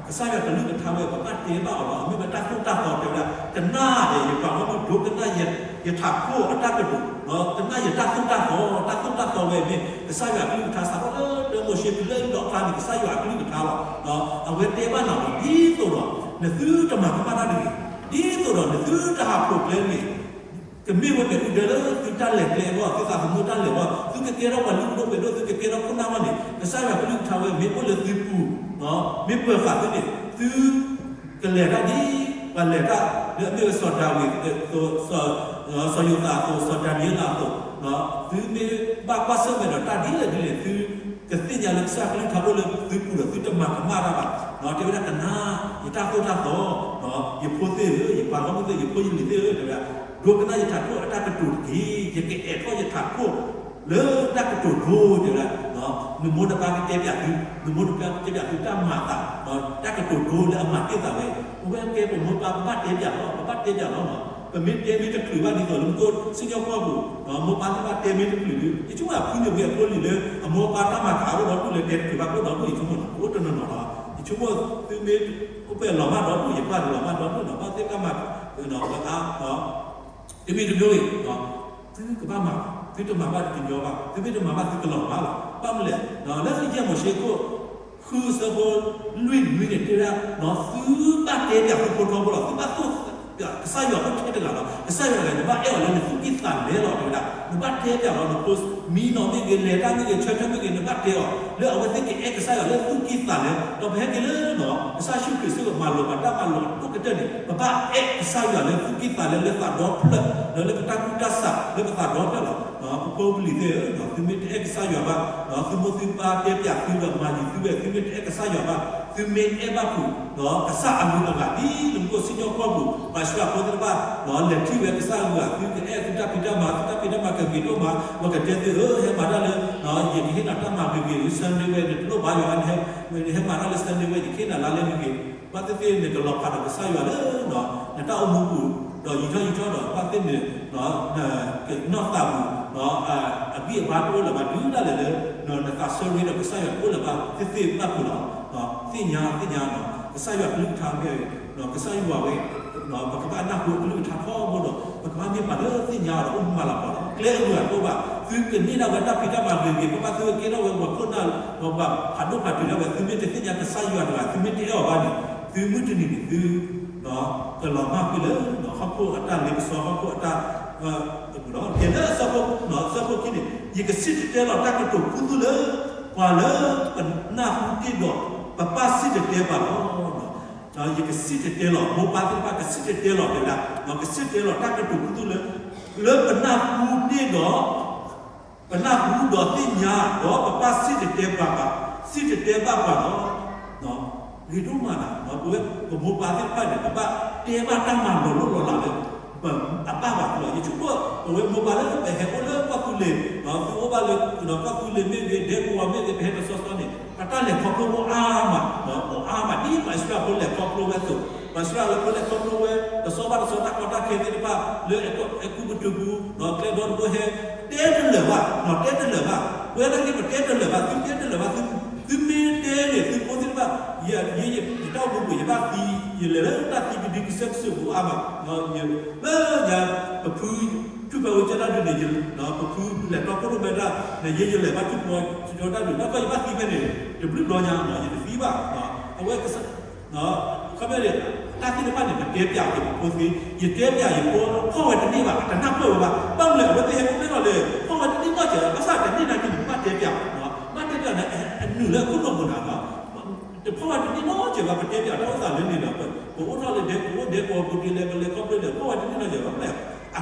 ကစၢ်ယွၤကလုၢ်ကထါဝဲ ပဘၣ်တဲဘၣ်အီၤလီၤ. အမ့ၢ်ဝဲတၢ်သိၣ်တၢ်သီတဲဝဲဒၣ်, ကနၣ်ဒီး ယပှၤဂီၢ်မုၢ် ဒိကနၣ်ယထးခိၣ်အတၢ်ကတိၤ, ကနၣ်ယတၢ်သိၣ်တၢ်သီ, တၢ်သိၣ်တၢ်သီဝဲမ့ၢ် ကစၢ်ယွၤကလုၢ်ကထါ စးထီၣ်လၢတၢမိၤၡ့တုၤလၢလီၣ်ဖျါန့ၣ် ကစၢ်ယွၤကလုၢ်ကထါလီၤ. အဝဲတဲဘၣ်နၤလီၤ, ဒ်သိးဒီး နသုတမၤကမၣ်တၢ်တဂ့ၤ, ဒ်သိးဒီးနသုတဟးဖျိးကျဲတဂ့ၤ, ကမ့ၢ်ဝဲန့ၣ် အူဒၢလၢသုတၢ်လဲၤကျဲအဂီၢ်, သုသးသမူတၢ်လဲၤအဂီၢ်, သုကကဲထီၣ်ပှၤလုၢ်ဒိၣ်ပှ့ၤဒိၣ်, သုကကဲထီၣ်ခိၣ်နၢ်အဂီၢ်န့ၣ်, ကစၢ်ယွၤကလုၢ်ကထါဝဲ မ့ၢ်အိၣ်လၢသုပူၤ, မ့ၢ်ပၢၤဃာ်သုန့ၣ်, သုကလဲၤတၢ်ဒ်ပှၤလဲၤတၢ်, လၢအမ့ၢ်ဝဲစီၤဒၤဝံးအသိး, စီၤယိၤသးအသိး, စီၤဒၤနံးယ့လးအသိး, သုမ့ၢ်ဘၣ်ကွၢ်ဆၢၣ်မဲာ်ဒီးတၢ်ဒ်လဲၣ်ဒ်လဲၣ် သုကသ့ၣ်ညါလၢကစၢ်ယွၤကလုၢ်ကထါအိၣ်လၢသုပူၤဒီး သုတမၤကမၣ်တၢ်ဘၣ်. တဲဝဲဒၣ်ကနၣ်, ယတၢ်သိၣ်တၢ်သီ, ယဖိသ့ၣ်ဧၢ, ယပှၤဂီၢ်မုၢ်သ့ၣ်, ယဖိယလံၤသ့ၣ်ဧၢ, တဲဝဲဒၣ်, ဒိကနၣ်ယထးခိၣ်အတၢ်ကတိၤတက့ၢ်. ယကအဲၣ်ထီၣ်ယထးခိၣ် လၢတၢ်ကတိၤဒိ တဲဝဲဒၣ်, နမိၢ်နပၢ်ကတဲပၠးသု, နမိၢ်နပၢ်ကတဲပၠးသုတၢ်မၤအသး, တၢ်ကတိၤဒိလၢအမၤတ့ၢ်သးဝဲ, ပဝဲကဲပမိၢ်ပၢ် ပဘၣ်တဲပၠးလီၤ, ပဘၣ်တဲပၠးလီၤ. ပမ့ၢ်တဲမ့ၢ်တချုးဘၣ်ဒ်သိးလၢမူခိၣ်စံၣ်ညီၣ်ကွီၢ်ပူၤ, မိၢ်ပၢ်သ့ၣ်တဖၣ်တဲမ့ၢ်တချုးဒီး, ယဆိကမိၣ်ဖုန့ၣ်ဝံၤအဖိလံၤလၢ အမိၢ်အပၢ်တၢ်မၤကအိၣ်ဒီဒူၣ်လၢတဲတချုးဘၣ်အိၣ်ဒီဒူၣ် ယဆိကမိၣ်လီၤ, အိၣ်တနီၤနီၤလီၤ. ယဆိကမိၣ်သုမ့ၢ်အိၣ်ဖဲလီၤမၢ်ဒီဒူၣ် ယကွၢ်လီၤမၢ်ဒီဒူၣ်နီၤ, ဘၣ်သ့ၣ်တၢ်မၤ, ဝဲအါ တမံၤတမံၤဂ့ၤ, သုကဘၣ်မၤ, သုတမၤဘၣ် သုတညီဘၣ်, သုမ့ၢ်တမၤဘၣ် သုကလီၤမၢ်လီၤ. ဘၣ်မနုၤလဲၣ်, လၢယဲၢ်မိၤၡ့ခိၣ် ဃုဆၢဖိလွံၢ်နွံန့ၣ် တဲဝဲဒၣ်, သုဘၣ်တဲပၠးသုဖိထီဘိလီၤ, သုဘၣ်သိၣ်ပၠးကစၢ်ယွၤအိၣ်ထဲတဂၤလီၤ. ကစၢ်ယွၤတဂၤ နဘၣ်အဲၣ်အီၤလၢနသူၣ်ကံၢ်သးလဲလီၤ တဲဝဲဒၣ်, နဘၣ်တဲပၠးလီၤ, နဖိမံနီၤမ့ၢ်ဂ့ၤ, လဲၤတၢ်မ့ၢ်ဂ့ၤ, ဆၢထၢၣ်မ့ၢ်ဂ့ၤ, နဘၣ်တဲအီၤ လၢအဝဲသ့ၣ်ကအဲၣ်ကစၢ်ယွၤလၢသူၣ်ကံၢ်သးလဲ, ဒီးပဟဲက့ၤလၢ ကစၢ်ယ့ၣ်ၡူးခရံာ်စ့ၢ်ကီးမၤလိာ်ပှၤတၢ်မၤလိာ်အဒိၣ်ကတၢၢ်န့ၣ်, ပဘၣ်အဲၣ်ကစၢ်ယွၤလၢသူၣ်ကံၢ်သးလဲ လၢသးဒီဖျၢၣ်, လၢပတၢ်ကူၣ်တၢ်ဆးလၢပသးဒီဖျၢၣ်လီၤ. ပဖိပလံၤသ့ၣ်ဧၢ, သုမ့ၢ်တအဲၣ်ကစၢ်ယွၤဘၣ်, သုမိၢ်သုပၢ်တဲပၠးသုဒီးမၤယံၤသုဝဲ, သုမ့ၢ်တအဲၣ်ကစၢ်ယွၤဘၣ်, သုမ့ၢ်အဲၣ်ဘၣ်ဖုး ကစၢ်အဂုၤအဂၤ ဒ်လၢမူခိၣ်စံၣ်ညီၣ်ကွီၢ်ပူၤ ပှၤအံၣ်စရ့လးဖိသ့ၣ်တဖၣ် လဲၤထံၣ်ဝဲကစၢ်အဂုၤအဂၤ, သုကအဲၣ်သုတၢ်ဖံးတၢ်မၤ, သုတၢ်ဖံးတၢ်မၤကဂ့ၤဒိၣ်မး, ပကတဲသုဧၢ, ဟဲမၤတၢ်လၢ ယကဟ့ၣ်နၤတၢ်မၤဂ့ၤဂ့ၤ, Sunday ဝဲ နတလိၣ်ဘါယွၤ, နဟဲမၤတၢ်လၢ Sunday ဝဲ ယကဟ့ၣ်နၤလါလဲမ့ၢ်ဂ့ၤ, ဘၣ်သ့ၣ်သ့ၣ်နကလီၤဖးဒီးကစၢ်ယွၤလၢ နတၢ်အိၣ်မူပူၤ, ဒီးယံာ်ထီၣ်ယံာ်ထီၣ်ဒီး ဘၣ်သ့ၣ်န ကနီၢ်သးပူၤ အဂံၢ်အဘါတအိၣ်လၢၤဘၣ်, တုၤဒၣ်လဲာ်လၢ နသးဆၢရ့ဒီးကစၢ်ယွၤတအိၣ်လၢၤဘၣ်သ့ၣ်သ့ၣ်ဘၣ်ဖုးလီၤ. သ့ၣ်ညါ, သ့ၣ်ညါ, ကစၢ်ယွၤကလုၢ်ကထါမ့ၢ်, ကစၢ်ယွၤဝဲ, ပကဘၣ်နၢ်ဟူအကလုၢ်ကထါထီဘိဒီး ပကဘၣ်မ့ၢ်ပှၤလၢသ့ၣ်ညါအီၤဒီးအိၣ်မူမၤလၤကပီၤလီၤ. ကျဲအဂုၤအဂၤတအိၣ်ဘၣ်, သု သုကန့ၢ်ဒၣ်ဝဲတၢ်ဖံးတၢ်မၤဂ့ၤဂ့ၤ ပဘၣ်သုကကဲထီၣ်ဝဲပှၤခိၣ်နၢ် ပှၤဖးဒိၣ်ဖးထီဒၣ်ဝဲ သုမ့ၢ်တသ့ၣ်ညါကစၢ်ယွၤတဂၤ သုမ့ၢ်တအဲၣ်အီၤဘၣ်န့ၣ် သုမုၢ်တနံၤန့ၣ်သု ကလီၤမၢ်ကွံာ်လၢ ဟီၣ်ခိၣ်အတၢ်လ့ပစီ ဟီၣ်ခိၣ်အတၢ် အပူၤလီၤ. ကဲလၢအဆၢဖိခံန့ၣ် ယကစံၣ်တဲၤတဲလီၤတၢ်ကတိၤခူသူၣ်လၢ ပှၤလၢပနၢ်ဟူတ့ၢ်ဒီး ပပၢ်စံၣ်တဲၤတဲပှၤလီၤ. ယကစံၣ်တဲၤတဲလီၤ မိၢ်ပၢ်သ့ၣ်တဖၣ်ကစံၣ်တဲၤတဲလီၤတဲဒၣ် ကစံၣ်တဲၤတဲလီၤတၢ်ကတိၤခူသူၣ်လၢ လၢပနၢ်ဟူတ့ၢ်ဒီး ပနၢ်ဟူဒီးသ့ၣ်ညါ ဒီးပပၢ်စံၣ်တဲၤတဲပှၤဘၣ် စံၣ်တဲၤတဲဘၣ်ပှၤလီၤ. ဂ့ၤဒိၣ်မးနၤ ပဝဲပမိၢ်ပၢ်သ့ၣ်တဖၣ်န့ၣ် ပဘၣ်တဲဘၣ်တၢ်မၤလီၤလိၢ်လီၤလးလၢ အဘၣ်ဘၣ်လီၤ. ယဆိကမိၣ် ပဝဲမိၢ်ပၢ်လၢပဟဲအိၣ်လၢကီၢ်သူလ့ၤ သုအိၣ်ဘၣ်လၢ ကီၢ်သူလ့ၤမ့ၢ်ဂ့ၤ ဒဲကဝီၤမ့ၢ်ဂ့ၤ ပဟဲတစီစီန့ၣ် ပတၢ်လဲၤခီဖျိအိၣ်အါမး အိၣ်အါမး ဒ်ပှၤအံၣ်စရ့လးဖိလဲၤခီဖျိဝဲအသိး ပှၤအံၣ်စရ့လးဖိလဲၤခီဖျိဝဲ တစီဘၣ်တစီတၢ်ကီတၢ်ခဲသ့ၣ်တဖၣ် လၢအဲၤကူပတူးပူၤ ကျဲဒီတဘိဟဲ တဲတလၢာ်ဘၣ် တဲတလၢာ်ဘၣ် ပဝဲဒၣ်က့ၤပတဲတလၢာ်ဘၣ် သုတဲတလၢာ်ဘၣ် သုမ့ၢ်တဲန့ၣ် သုဖိသ့ၣ်တဖၣ် ယ ယ ယတၢ်အိၣ်မူပူၤ ယဘၣ်သံ ယလဲၤလၢတၢ်သံကဒုကစဲးကစၢၢ်ပူၤအါမး လၢညါ ပဖု ထူၣ်ဖဲဝဲကၢတၢ်ဒုးန့ၣ် ပဖုလဲၤတီခိၣ်ဒိၣ်မဲတၢ် နယဲယလဲၤဘၣ်ထူၣ်ဖဲဝဲကၢတၢ်ဒုး ဒီးကီၢ်ယဘၣ်သံဖဲန့ၣ် တဘျုးဘျီညါ ယတသံဘၣ် အဝဲ ခီဖျိန့ၣ် တၢ်သ့ၣ်တဖၣ်န့ၣ် ပတဲပၠးက့ၤပဖိသ့ ယတဲပၠးယဖိ ဖီၣ်ဝဲတန့ၢ်ဘၣ် အတနၢ်ပၢၢ်ဝဲဘၣ် ဘၣ်မနုၤလဲၣ် အဝဲသ့ၣ်ဟဲအိၣ်ဖျဲၣ်ထီၣ်လၢ ဖီၣ်ဝဲတန့ၢ်နီတစဲး ဘၣ်ဆၣ်တန့ၢ်နာ်က့န့ၣ် ဘၣ်တဲပၠး ဘၣ်တဲပၠးန့ၣ် အနုာ်လၢအခိၣ်နူာ်ပူၤနၤလီၤ တဖီၣ်ဝဲတန့ၢ်နီတစဲးဘၣ် ပတဲပၠးတၢ်အိၣ်သးလၢန့ၣ်ဒီး ပအိၣ်ထီၣ်လၢဒဲကဝီၤ ဒဲကဝီၤပူၤဒ်လဲၣ် ပလဲၤခီဖျိလဲၣ် ဖီၣ်ဝဲတန့ၢ်နီတစဲးဘၣ်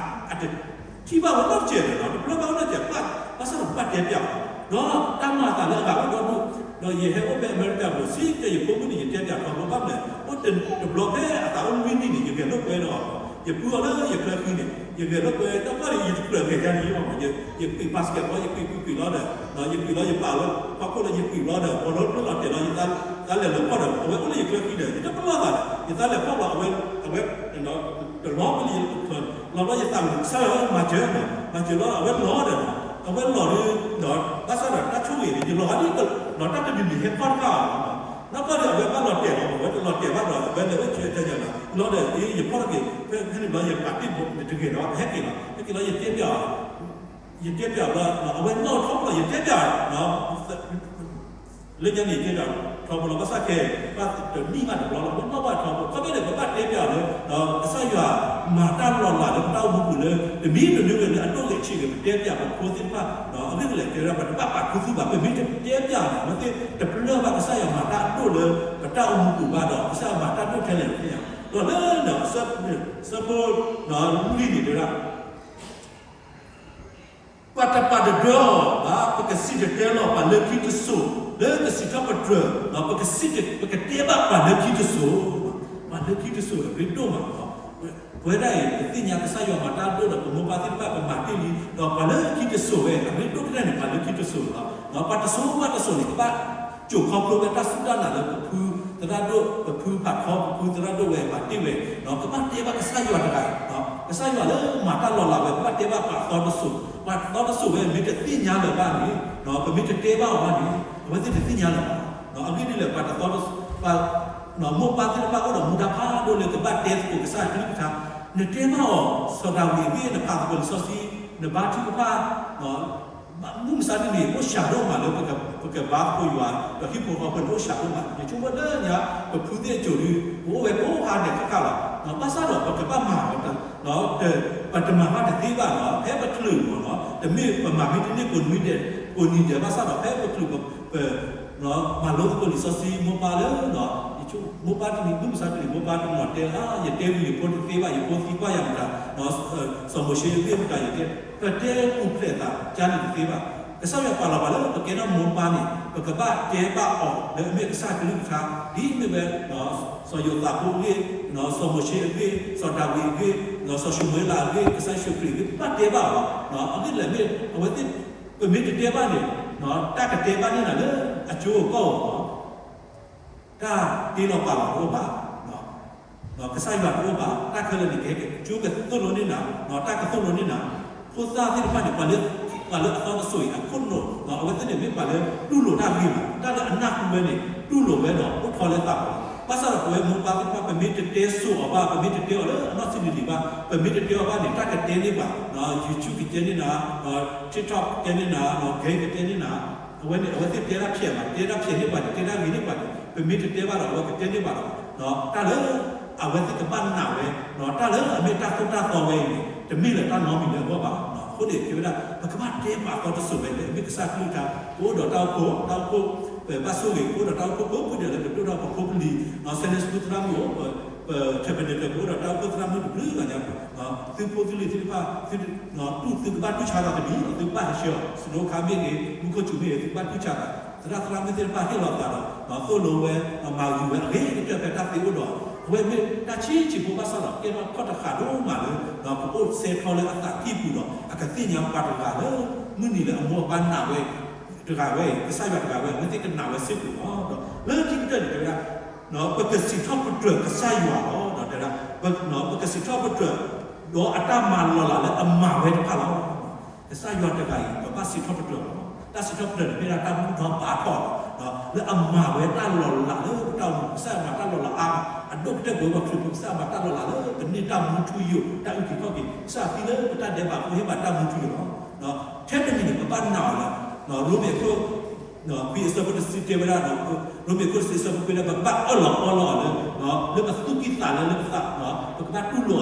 အတ ထံၣ်ဘၣ်ဝဲနီတစဲးဒီး တပျၢ်ဘၣ်ဝဲနီတစဲး ဘၣ်ဆၣ်ဒီးဘၣ်တဲပၠးအီၤ ဒီးတၢ်မၤအသးလၢအဂၤအိၣ်ဒီဒူၣ် ဒီးယဟဲအိၣ်ဖဲအမဲရကၤပူၤ စံၣ်တဲၤယဖိမုၣ်န့ၣ် ယတဲပၠးထီဘိ ဘၣ်မနုၤ အိၣ်တဘျီဖဲအသးအိၣ်နွံနံၣ်န့ၣ် ယဂဲၤလိာ်ကွဲဒီးအီၤ ယပုၢ်အီၤလၢယချၢဃံန့ၣ် ယဂဲၤလိာ်ကွဲ တၢ်ကီၢ်န့ၣ် ယတကြၢးဂဲၤယါန့ၣ်အီၤ ယကွံာ် basketball ယကွံာ်ကွံာ်ကွံာ်လီၤဒီး ယကွံာ်လီၤယပာ်လီၤ ဖီခိၣ်လၢယကွံာ်လီၤဒီး ပီၤလီၤလီၤတဲာ်လီၤ ယသးလဲၤလၢဖီၣ်ဒီး အဝဲအိၣ်လၢယချၢဃံဒီး ယတပလီၢ်သးဒီး ယသးလဲၤဖီၣ်ဘျီ အဝဲ အဝဲ တလီၤကလံၤ လီၤဘျီယသးမုာ် ကစၢ်ယွၤမၤစၢၤ မၤစၢၤလီၤ အဝဲလီၤဒီး အဝဲလီၤဒီး ဘၣ်ဆၣ်ဒီးတၢ်ဆိၣ်ဂ့ၤန့ၣ် ယလီၤဂာ်ဒ် လီၤတၢ်တမံၤမံၤဟဲဖီၣ်တခါအီၤ နီၢ်ကီၢ်ဒီး အဝဲဘၣ်လီၤတဲာ်လီၤ အဝဲတလီၤတဲာ်ဘၣ်ဒီး အဝဲလဲၤအိၣ်ဆူၣ်အဲၣ်တၢ်ယၤလီၤ လီၤဒီး အ့ ယဖီၣ်တက့ၢ် ဖဲန့ၣ်ဘျီ ယပာ်တ့ၢ်တဂ့ၤဒီး ပဟဲက့ၤလီၤ ဟဲက့ၤလီၤ ယတဲပၠးအီၤ ယတဲပၠးဘျီ အဝဲနီၣ်ထီဘိလီၤ ယတဲပၠး လၢညါန့ၣ် ယတဲပၠးထီဘိလီၤ ဘၣ်ဆၣ်ခဲ ဘၣ်တနံၣ်ဘၣ်တဘျီလီၤ အဝဲနီၣ်ဘၣ်ထီဘိ ခီဖျိန့ၣ် ပဘၣ်တဲပၠးလၢ ကစၢ်ယွၤမၤတၢ်လီၤလးလၢပတၢ်အိၣ်မူပူၤလၢ တမံၤတမံၤဂ့ၤလၢအဒိၣ်ဂ့ၤဆံးဂ့ၤ ပတဲပၠးပဖိသ့ၣ်တဖၣ် အဂ့ၢ်ကလဲာ်တဲဝဲဒၣ် ပတဘၣ်ပာ်ခူသူၣ်ဘၣ် ပမ့ၢ်တတဲပၠးန့ၣ် အဝဲသ့ၣ်တပျၢ်ဘၣ်ကစၢ်ယွၤမၤတၢ်အဒိၣ်လၢ ပတၢ်အိၣ်မူပူၤဘၣ်ဒီး ကစၢ်ယွၤမၤတၢ်ဒိၣ်ထဲလဲၣ်သ့ၣ်ညါ ဒီးလၢ ဆၢဖိ လွံၢ်န့ၣ်တဲဝဲဒၣ် ပှၤတပာ်တဒၢအီၤဘၣ် ပကစံၣ်တဲၤတဲလီၤပှၤလၢခံတစိၤ လၢကစံးထီၣ်ပတြၢၤ ပကစံၣ်တဲၤ ပကတဲဘၣ်ပှၤလၢခံတစိၤ ပှၤလၢခံတစိၤအရ့ဒိၣ်မးလီၤ. ပဝဲဒၣ်အံၤ ပသ့ၣ်ညါကစၢ်ယွၤမၤတၢ်ဒိၣ်ဒီး ပမိၢ်ပၢ်သ့ၣ်တဖၣ်ပမၤတ့ၢ်လံ ဒီးပှၤလၢခံတစိၤဝဲ အရ့ဒိၣ်ကတၢၢ်န့ၣ် ပှၤလၢခံတစိၤလီၤ. ပှၤတစိၤဘၣ်တစိၤန့ၣ် ကဘၣ်စိာ်ခီဖျိဝဲတၢ်စူၢ်တၢ်နာ်လၢပဖုသရၣ်ဒိၣ် ပဖုဖးထီ ပဖုသရၣ်ဒိၣ်ဝဲ ပာ်တ့ၢ်ဝဲ ကဘၣ်တဲဘၣ်ကစၢ်ယွၤတဂၤ ကစၢ်ယွၤလၢမၤတၢ်လီၤလးဝဲ ကဘၣ်တဲဘၣ်ပှၤသီတစိၤ ပှၤသီတစိၤဝဲ မ့ၢ်တသ့ၣ်ညါလၢၤဘၣ်န့ၣ် ပမ့ၢ်တတဲဘၣ်အီၤဘၣ်န့ၣ် အဝဲသ့ၣ်တသ့ၣ်ညါလၢၤဘၣ်. အဂ့ၢ်ဒ်လဲၣ် ပှၤတသီတစိၤ ပှၤ မိၢ်ပၢ်သ့ၣ်တဖၣ်အိၣ်ဒီးမူဒါဖးဒိၣ်လၢကဘၣ်တဲသကိးကစၢ်အကလုၢ်ကထါ နတဲဘၣ်အီၤ စီၤဒၤဝံးအဂ့ၢ် နဖးသကိးလံာ်စီဆှံ နဘါထုကဖၣ် မုၢ်မဆါတနံၤ အိၣ်ဆှးဒိၣ်မးလၢပကဘါသကိးယွၤ ဒီးဟံၣ်ဖိဃီဖိန့ၣ် အိၣ်ဆှးဒိၣ်မး ယဆိကမိၣ်လၢညါ ပဖုသ့ၣ်အစိၤဒု ပအိၣ်ဝဲကိးဟါဒဲးခဲခါလီၤ. ဘၣ်ဆၣ်ဒီးပကဘၣ်မၤ ပတမၤဘၣ်တသ့ဘၣ်နီၤ ဖဲပချုးမီၤနီၤ တမ့ၢ်ပမၤမ့ၢ်တန့ၢ်ကိးနွံဒဲး ကိးနံၤဒဲး ဘၣ်ဆၣ်ဒီးဖဲပချုး ပ မၤလိသကိးလံာ်စီဆှံ မိၢ်ပၢ်လၢ ယဆိကမိၣ် မိၢ်ပၢ်တနံၤ မုၢ်မဆါတနံၤ မိၢ်ပၢ်တနီၤတဲလၢ ယတဲဝံၤယဖိတသ့ဘၣ် ယဖိသံကွၢ်ယၤမတၤ စီၤမိၤၡ့အဂ့ၢ်မတၤ ယတဲ ပတဲပူၤဖျဲးသး ကန့ၣ်တသ့ဘၣ်. ကစၢ်ယွၤပာ်လီၤပှၤလၢ ပကဲထီၣ်မိၢ်ပၢ်န့ၣ် ပကဘၣ်တဲဘၣ်အီၤလၢအမ့ၢ်ကစၢ်ကလုၢ်ကထါ ဒ်မ့ၢ်ဝဲ စီၤယိၤသးဖိအဂ့ၢ် စီၤမိၤၡ့အဂ့ၢ် စီၤဒၤဝံးအဂ့ၢ် စီၤၡမူၤအ့လးအဂ့ၢ် ကစၢ်ယ့ၣ်ၡူးခရံာ်အဂ့ၢ် ပဘၣ်တဲဘၣ်အီၤလီၤ. အဂ့ၢ်ဒ်လဲၣ်မ့ၢ် အဝဲသ့ၣ် ပမ့ၢ်တတဲဘၣ်န့ၣ် တၢ်ကတဲဘၣ်န့ၢ်နၤလၢအကၠိအကီၢ်အဂီၢ် တၢ်တ့လီၤပာ်လီၤတအိၣ်ဘၣ်, ကစၢ်ယွၤတအိၣ်ဘၣ်, တၢ်ခဲလၢာ်န့ၣ် ကကၠိကသိၣ်လိန့ၢ်နၤ, တၢ်ကသိၣ်လိန့ၢ်နၤ, ဖိသၣ်သ့ၣ်တဖၣ်န့ၣ် ပှၤလၢ ပှၤလၢအသီတစိၤအံၤ အခိၣ်နူာ် အဝဲသ့ၣ်န့ၣ်မ့ၢ်ပှၤလၢတူၢ်လိာ်တၢ်ဂ့ၤမး, တၢ်လၢအနၢ်ဟူဝဲန့ၣ် တူၢ်လိာ်ဝဲဒီးအိၣ်ထီၣ်လၢသးပူၤလီၤ. ဘၣ်ဆၣ်ဒီးပဝဲမိၢ်ပၢ်သ့ၣ်တဖၣ် ပမ့ၢ်တတဲစိာ်အီၤဘၣ်, ပမ့ၢ်တတဲအီၤလၢအနီၢ်ဆံးနံၤလံၤဘၣ်, ပမ့ၢ်တတဲအီၤဘၣ်န့ၣ် တၢ်ကတဲန့ၢ်ပှၤ, YouTube ကတဲန့ၢ်နၤ, TikTok ကတဲန့ၢ်နၤ, Game ကတဲန့ၢ်နၤ, အဝဲန့ၣ် အဝဲသ့ၣ်တဲတၢ်ဖျဲးမး, တဲတၢ်ဖျဲးန့ၢ်ပှၤန့ၣ် တဲတၢ်ဂ့ၤန့ၢ်ပှၤန့ၣ် ပမ့ၢ်တတဲဘၣ်ဒီး အဝဲကတဲန့ၢ်ပှၤဒီး တၢ်လၢ အဝဲသ့ၣ်ကဘၣ်နာ်ဝဲ, တၢ်လၢအမ့ၢ်တၢ်သိၣ်တၢ်သီဝဲအံၤန့ၣ် တမ့ၢ်လၢတၢ်နီတမံၤလၢအဂီၢ်ဘၣ်. အဃိန့ၣ် တဲဝဲဒၣ် ပကဘၣ်တဲပှၤအသီတစိၤဝဲလၢ မ့ၢ်ကစၢ်ကလုၢ်ကထါ, ပအိၣ်ဒီးတၢ်အိၣ်ဖှိၣ်, တၢ်အိၣ်ဖှိၣ်, ပဘၣ်ဆိၣ်ဂ့ၤ ပအိၣ်ဒီးတၢ်အိၣ်ဖှိၣ်ကိးဖုဒဲးလၢပဒိၣ်ထီၣ်ပဖိပလံၤ, Sunday School သရၣ်မုၣ်အိၣ်, ပ Tabernacle ပအိၣ်ဒီးတၢ်အိၣ်ဖှိၣ်သရၣ်မုၣ်တဘျုးဂၤညါ, သုဖိသုလံၤသ့ၣ်တဖၣ် သုကဘၣ်တူၢ်ဆါသးတမံၤ, သုကဘၣ်ဟဲဆှၢအီၤ, စနိခါမ့ၢ်ဂ့ၤ, မူခိၣ်စူၤမ့ၢ်ဂ့ၤ, သုကဘၣ်တူၢ်ဆါသး, သရၣ်သရၣ်မုၣ်သ့ၣ်တဖၣ်ဟ့ၣ်လီၤသးဒီး သိၣ်လိဝဲ, မၤဂ့ၤဝဲအဂ့ၤကတၢၢ်ဖဲတၢ်သ့အိၣ်ဒီး, အဝဲမ့ၢ်တၢ်ဆံးဆံးဖိဘၣ်ဆၣ်ဒီး ကဲထီၣ်ခီၣ်တဃာ်ဒိၣ်မးလၢ ပအိၣ်ဆဲးထီၣ်လၢအသးကံၢ်ပူၤဒီး အကသ့ၣ်ညါပှၤတဂၤလၢ မုၢ်နံၤလၢအမိၢ်အပၢ်နာ်ဝဲ တဂၤဝဲအံၤ, ကစၢ်ယွၤတဂၤဝဲအံၤ အဝဲသ့ၣ်ကနာ်ဝဲစ့ၢ်ကီးလီၤ. ဒီးလၢခံကတၢၢ်န့ၣ် တဲဝဲဒၣ် ပကစံးထီၣ်ပတြၢၤကစၢ်ယွၤလီၤ. တဲဝဲဒၣ် ပကစံးထီၣ်ပတြၢၤ ဒီးအတၢ်မၤလီၤလးလၢအမၤဝဲတဖၣ်လီၤ. ကစၢ်ယွၤတဂၤအံၤ ပဘၣ်စံးထီၣ်ပတြၢၤလီၤ. တၢ်စံးထီၣ်ပတြၢၤန့ၣ် မ့ၢ်ဒၣ်တၢ်ဘူၣ်ထီၣ်ဘါထီၣ်လီၤ. လၢအမၤဝဲတၢ်လီၤလးလၢပတၢ်အိၣ်မူ, ကစၢ်ယွၤမၤတၢ်လီၤလးအါ, အဒိၣ်ကတၢၢ်ပဝဲပှၤခရံာ်ဖိ ကစၢ်ယွၤမၤတၢ်လီၤလးလၢပန့ၢ်တၢ်မူထူယိာ် တၢ်အုၣ်က့ၤခီၣ်က့ၤ, ကစၢ်ယွၤသံလၢပတၢ်ဒဲးဘးဖိ ဟ့ၣ်ပှၤတၢ်မူထူယိာ်လီၤ. ထဲတမံၤန့ၣ် ပဘၣ်နာ်အီၤလၢ ရိမ့ၤအခိၣ် ခွံအဆၢဖိတဆံတဲဝဲဒၣ်, ရိမ့ၤအခိၣ်တဆံအဆၢဖိခွံလၢ ပကဘၣ်အၢၣ်လီၤအီလီၤအီၤလၢ လၢပသူၣ်ကံၢ်သးလဲလၢပသး, ပကဘၣ်တူၢ်လိာ်အီၤလၢ အမ့ၢ်ကစၢ်ယ့ၣ်ၡူးခရံာ်လၢသံ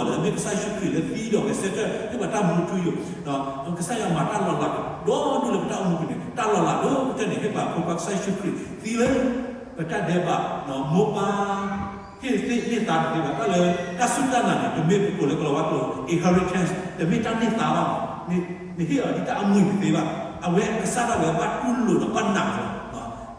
ဒီးဂဲၤဆၢထၢၣ် ဟ့ၣ်ပှၤတၢ်မူထူယိာ်, ကစၢ်ယွၤမၤတၢ်လီၤလးဒီဒူၣ်လၢပတၢ်အိၣ်မူပူၤန့ၣ် တၢ်လီၤလးဒိၣ်ကတၢၢ်န့ၣ် ဟ့ၣ်ပှၤဖိခွါကစၢ်ယ့ၣ်ၡူးခရံာ်သံလၢ ပတၢ်ဒဲးဘး, မိၢ်ပၢ် ဟ့ၣ်သ့ၣ်န့ၢ်သါတသ့ဘၣ်. တၢ်လၢတၢ်စူၢ်တၢ်နာ်န့ၣ် တမ့ၢ်ပကိးလၢကလီၤဝါကျိာ် inheritance, တမ့ၢ်တၢ်န့ၢ်သါဘၣ်. နဟ့ၣ်အီၤဒ်တၢ်အမုာ်တသ့ဘၣ်. အဝဲကစၢ်ဒၣ်ဝဲဘၣ်တူၢ်လိာ်ဒီးဘၣ်နာ်လီၤ.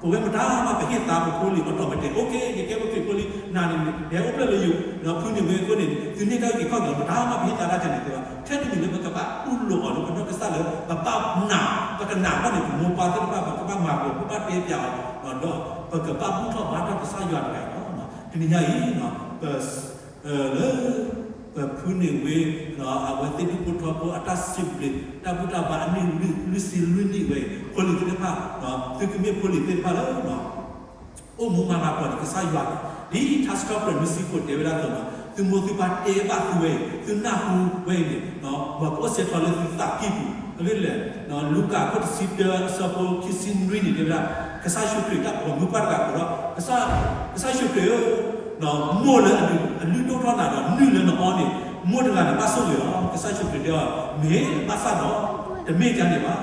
ပဝဲမတၤမး ပဟ့ၣ်သါပဖိလံၤ automatic, အိၣ်က့ၤ ယကဲပှၤခရံာ်ဖိလံ နၤန့ၣ် နဟဲအိၣ်ဖျဲၣ်လၢယိၤ, ဖုန့ၣ်ဝဲအဃိန့ၣ် သုန့ၢ်တၢ်အုၣ်က့ၤခီၣ်က့ၤလီၤ. မတၤမး ပဟ့ၣ်သါတၢ်တၢ်န့ၣ်သ့ဘၣ်. ထဲတမံၤလၢပကဘၣ်တူၢ်လိာ်အီၤလၢပနီၢ်ကစၢ်လၢ ပဘၣ်နာ်, ပကနာ်ဘၣ်န့ၣ် ပမိၢ်ပၢ်သ့ၣ်တဖၣ် ပကဘၣ်မၤပှဲၤ ပဘၣ်တဲပၠးအီၤ, ဒီးပကဘၣ်ဘူၣ်ထီၣ်ဘါထီၣ်ကစၢ်ယွၤတဂၤအံၤလီၤ. တနံၤညါအံၤ ပ လၢ ပဖုန့ၣ်ဝဲ အဝဲသ့ၣ်ဒူၣ်ဖိထၢဖိအတၢ်စံးဘျုး တၢ်ဘူၣ်တၢ်ဘါအနံၣ်လွံၢ်ဆံလွံၢ်နံၣ်ဝဲအံၤ ဖိလံၤသ့ၣ်တဖၣ်, သုကမ့ၢ်ဖိလံၤသ့ၣ်တဖၣ်လၢ အိၣ်မူမၤလၤကပီၤန့ၣ် ကစၢ်ယွၤန့ၣ် ဒ်ထါစံးထီၣ်ပတြၢၤနွံဆံဃိးတဲဝဲဒၣ်အသိးလီၤ. သုမိၢ်သုပၢ်တဲဘၣ်သုဝဲအံၤ သုနၢ်ဟူဝဲအံၤန့ၣ် ပှၤကအိၣ်ဆဲးထီၣ်လၢသုသးကံၢ်ပူၤ အဂ့ၢ်လဲၣ်. လူၤကၣ်အခိၣ်တဆံတၢအဆၢဖိခံဆံနွံန့ၣ် တဲဝဲဒၣ် ကစၢ်ယ့ၣ်ၡူးခရံာ်တၢ်ပိာ်မုၣ်ပှၢ်တဂၤကိးဒီး ကစၢ်ယ့ၣ်ၡူးခရံာ်ဧၢ, မိၢ်လၢအလုၢ်ဒိၣ်ထီၣ်နၤဒီး နုၢ်လၢနအီန့ၣ် မိၢ်တဂၤန့ၣ် ဘၣ်ဆိၣ်ဂ့ၤလီၤ. ကစၢ်ယ့ၣ်ၡူးခရံာ်တဲအီၤ မ့ၢ်ဘၣ်ဆၣ်ဒီး တမ့ၢ်ဒ်န့ၣ်ဘၣ်.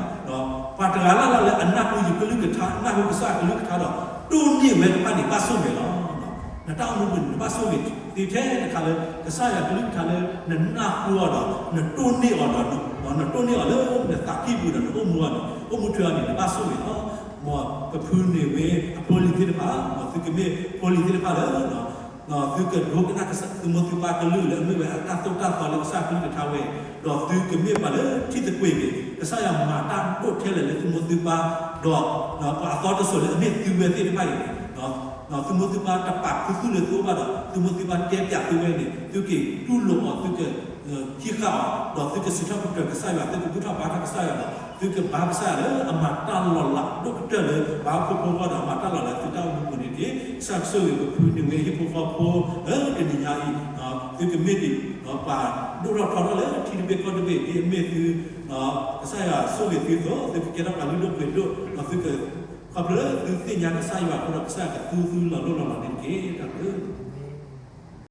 ပှၤတဂၤလၢ်လၢ်လၢအနၢ်ဟူယကလုၢ်ကထါ နၢ်ဟူကစၢ်အကလုၢ်ကထါဒီး တိၢ်န့ၢ်ဝဲတဖၣ်န့ၣ် ဘၣ်ဆိၣ်ဂ့ၤလီၤ. နတၢ်အိၣ်မူပူၤန့ၣ် နဘၣ်ဆိၣ်ဂ့ၤသ့ထဲတခါလၢ ကစၢ်ယွၤကလုၢ်ကထါလၢ နနၢ်ဟူအီၤဒီး နတိၢ်န့ၢ်အီၤဒီး နတိၢ်န့ၢ်အီၤလၢနသးကံၢ်ပူၤဒီး နအိၣ်မူအီၤန့ၣ် အိၣ်မူထွဲအီၤန့ၣ် နဘၣ်ဆိၣ်ဂ့ၤလီၤ. မ်ပဖုန့ၣ်ဝဲအဖိလံၤသ့ၣ်တဖၣ် မ်သုကမ့ၢ်ဖိလံၤသ့ၣ်တဖၣ်လၢ သုကဒိကနၣ်သုမိၢ်သုပၢ်ကလုၢ်လၢအမ့ၢ်ဝဲအတၢ်သိၣ်တၢ်သီလၢကစၢ်အကလုၢ်ကထါဝဲအံၤ ဒီးသုကမ့ၢ်ပှၤလၢထံၣ်သကွ့ၤက့ၤ ကစၢ်ယွၤမၤတၢ်ဒိၣ်ထဲလဲၣ်လၢသုမိၢ်သုပၢ် ဒီးပှၤအသီတစိၤလၢအမ့ၢ်သုဝဲသ့ၣ်တဖၣ်အံၤန့ၣ် သုမိၢ်သုပၢ်တပာ်ခူသူၣ်လၢသုအိၣ်ဘၣ်ဒီး သုမိၢ်သုပၢ်တဲပၠးသုဝဲန့ၣ် သုကတူၢ်လိာ်အီၤ သုကဟံးဃာ်အီၤ ဒီးသုကစံးထီၣ်ပတြၢၤကစၢ်ယွၤ သုကဘူၣ်ထီၣ်ဘါထီၣ်ကစၢ်ယွၤဒီး သုကဘါကစၢ်ယွၤလၢအမၤတၢ်လီၤလးဒိၣ်ကတၢၢ်လၢပှၤဟီၣ်ခိၣ်ဖိအဂီၢ်ဒီးမၤတၢ်လီၤလးသုတၢ်အိၣ်မူပူၤန့ၣ်တက့ၢ်. ကစၢ်ဆိၣ်ဂ့ၤပဖုန့ၣ်ဝဲဟံၣ်ဖိဃီဖိလၢတနံၤညါအံၤ သုကမ့ၢ်ဒံး ပှၤဒိၣ်ထီၣ်ထီထီၣ်လၢထံတဘ့ၣ်ကီၢ်တဘ့ၣ်ဒ်အမ့ၢ်သု ကစၢ်ယွၤဆိၣ်ဂ့ၤသုသိး သုကကဲထီၣ်ပှၤလုၢ်ဒိၣ်ပှ့ၤဒိၣ် ဒီးသုက ခီဖျိလၢသုသ့ၣ်ညါကစၢ်ယွၤအဃိဒီး ကစၢ်ယွၤကသူသုလီၤလိၢ်လီၤလးန့ၣ်တက့ၢ်. တၢ်ဘျုး